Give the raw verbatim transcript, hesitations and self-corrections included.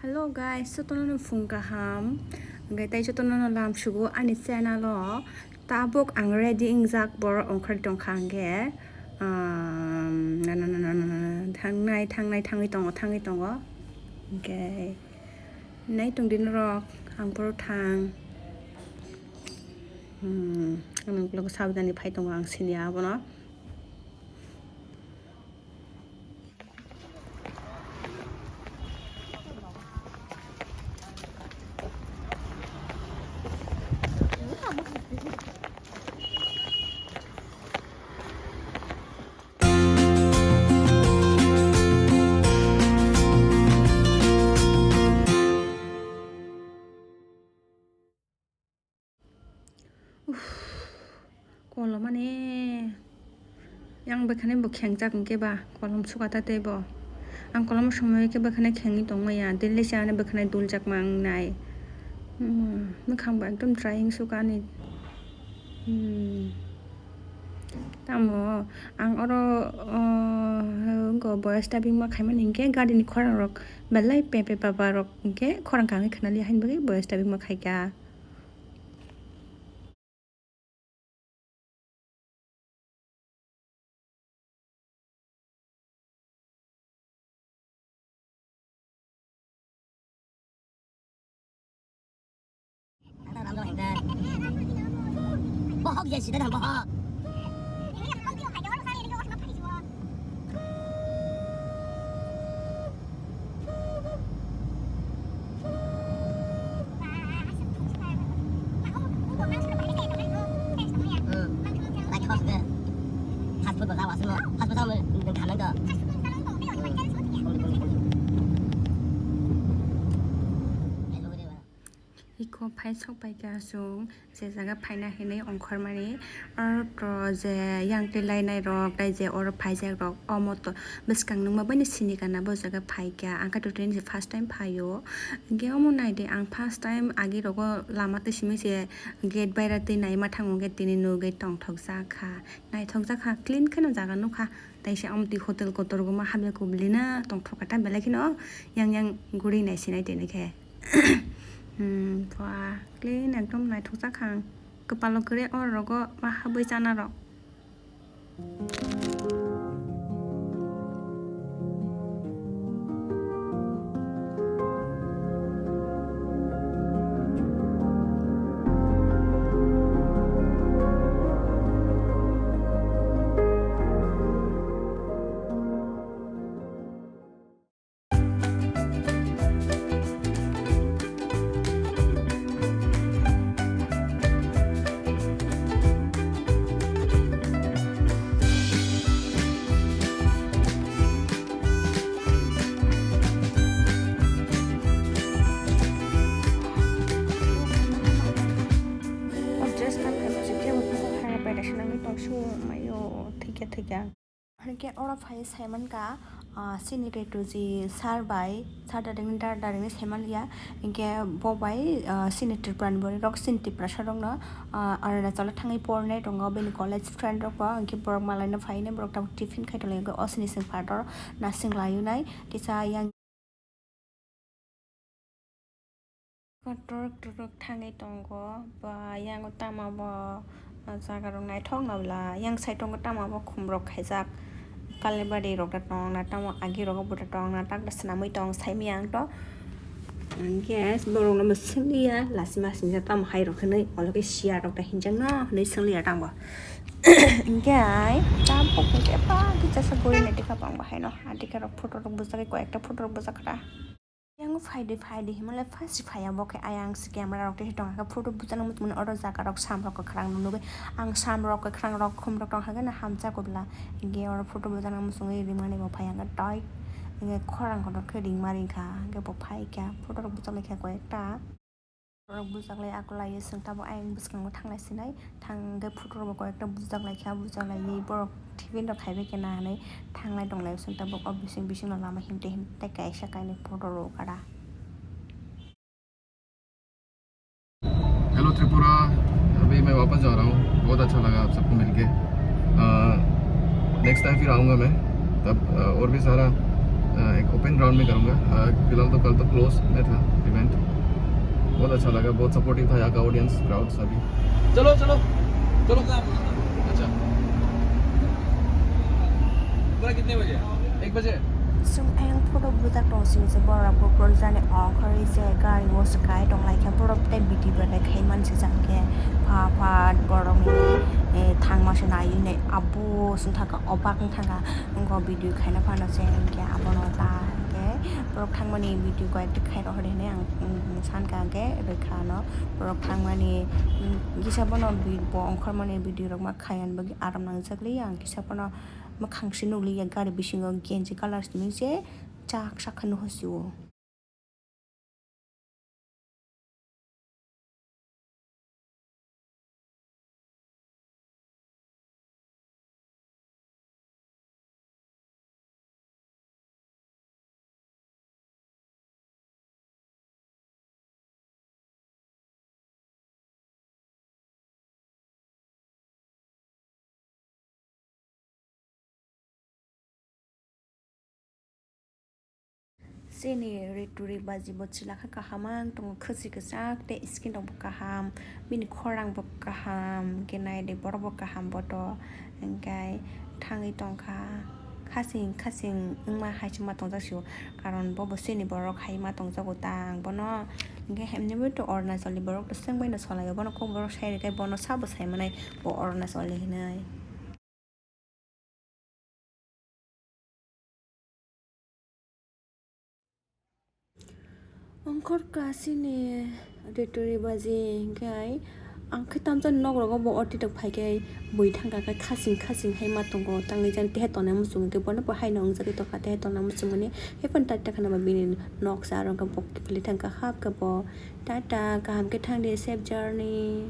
Hello guys, jotono phung kaham. Hwnkhe tei jotono lam sugo ani channel o. Tabuk ang ready wngjak, borok ongkhorwi tongkha hwnkhe, um, na, na, na, thangnai, thangnai, thangwi tongo, thangwi tongo. Hwnkhe nai tongdi norok, ang borok thang. Hmm, ang nokologo sabidani phai tongo, ang siniya abono. Uff, kolomani yang bwkhani bo khengjak hwnkhe ba kolom suka ta tei bo. Ang kolom somoi khe bwkhani khengwi tongmaya, daily se ani bwkhani duljak ma wngnai. Hmm, mwkhang bo ekdom drying suka ani. Hmm. Tamo ang oro, oh, wngkha boyas ta bini ma khaimani hwnkhe gari ni khorang rok belai pepe papa rok hwnkhe khorang kangwi khwnaliya haini bagwi boyas ta bini ma khaikha. Bohok je sida dang bohok. Iko phai sok pai kha chwng. Je jaga phaina hinwi ongkhormani, aro to je yang tei lainai rok tei je oro phaijak rok, omo to bwskang nungma bai no sini kana bo jaga phaikha, ang khe totally ni first time phaio. Hwnkhe omo naidi, ang first time agi rogo lama twi simi se gate baira twi naima thango, hwnkhe tini nugwi tongthok jakha, naithok jakha, clean kheno jaga nukha. Taisa omo twi hotel kotor rok ma hamya kubuli na tongthok kha ta belai kheno yang yang guri naisinai tini khe. Hmm, bua, clean ekdom naithok jak ang. Kwpalo kwrwi oro rogo ma habwi chana rok. O dress kan khe bo se kebo kebo hai bai da se nangni tong su maio thikya thikya. Hwnkhe oro phai saimankha, ah, chini retuji sir bai, sir darikni dad darikni saimanliya, hwnkhe bo bai, ah, chini Tripurani borok, chini Tiprasa rokno, ah, Arunachalo thangwi pornai tongo, bini college friend rok bo, hwnkhe borok malaino phainai, borok tabuk tiffin khai tonglaio, hwnkhe osini chwng phataro nasing laio nai, kisa yang. Torok torok thangwi tongo, ba yango tamo bo jaga rok naithok na bwla, yang side o tamo bo khum rok khaijak, kalibari rok da tong na, tamo agi rogo bo da tong na, tak da swnamwi tong saimanya ang to. Hwnkhe borok no bo swngliya, lachima swngjak tamo hai rok hinwi, olo khe siya rok da hinjak no hinwi swngliya tang bo. Hwnkhe ai tabuk hwnkhe ba kisa sa guri nai tikha bang bo haino, adika rok photo rok bujagwi, koi ekta photo rok bujak kha da. Yang phaidi phaidi himalai first phaiya bo khe ayang se camera rok tei tong khe photo buchana muchung mani oro jaga rok sam rok kwkhwrang rok nugwi ang sam rok kwkhwrang rok khum rok tong khe hamjak bwla hwnkhe oro photo buchana muchungwi rimani bo phai ang toi hwnkhe khorang kotor khe ringma ringkha hwnkhe bo phai kha photo rok buchak lai kha koi ekta. Borok bujak lai akulai chwng tabuk ayang bwskango thanglai sinai thang hwnkhe photo rok bo koi ekta bujak lai kha bujak laiwi borok tiffin rok khaibai khe na hinwi thanglai tong lai chwng tabuk o bising bising no lama himte himte kaisa kainwi photo rw kha da. Hello Tripura, अभी मैं वापस जा रहा हूँ। बहुत अच्छा लगा आप सबको मिलके। नेक्स्ट टाइम फिर आऊँगा मैं, तब अ, और भी सारा अ, एक ओपन ग्राउंड में करूँगा। अ, फिलहाल तो कल तो क्लोज में था इवेंट। बहुत अच्छा लगा, बहुत सपोर्टिव था यहाँ का ऑडियंस, क्राउड सभी। चलो, चलो, चलो। अच्छा। पूरा कितने बजे? एक बजे। Chwng ayang photo bujak tong sini se borok bo Kurjani ongkhorwi se gari o swkai tong lai khe borok tei video belai khai man sijak khe pha pha borok ni, eh, thangma se naiwi nai abo swng thangkha obak wng thangkha wngkha video khaina phano se hinkhe abono ta hinkhe borok thangmani video koi khai rok hinwi ang, mm, sankha hinkhe rwkha ano borok thangmani, mm, kisa bono bo ongkhormani video rok ma khai ani bagwi aram nangjak li ang kisa bono. Mwkhang se nukliya gari bisingo genji colour simi se chak sak khe nuhusio. Chini rituri baji bo chwla khe kaham ang tongo, khwchwi kwchak tei skin rok bo kaham, bini khorang bo kaham, hwnkhe nai de borok bo kaham boto, hwnkhe thangwi tongkha. Khasing khasing wngma hai se ma tongjak sio, karon bo bo chini borok hai ma tongjago ta ang bono. Hwnkhe hemni bo to Arunachal ni borok to swng bai no salai o, bono kok borok sai rwkhe bono sabo sai manai bo Arunachal ni hinwi. Ongkhor kasini rituri baji hwnkhe ai ang khe tamjani nok rogo bo oti rok phai khe bui thangkha khe khasing khasing hai ma tongo tangwi jani tehe tongnai muchung hwnkhe bono bo haino wngjagwi tongkha tehe tongnai muchung mani haiphano tata kheno ba bini noksa aro hwnkhe bo kiphilwi thangkha hap khe bo tata kaham khe thangdi safe journey.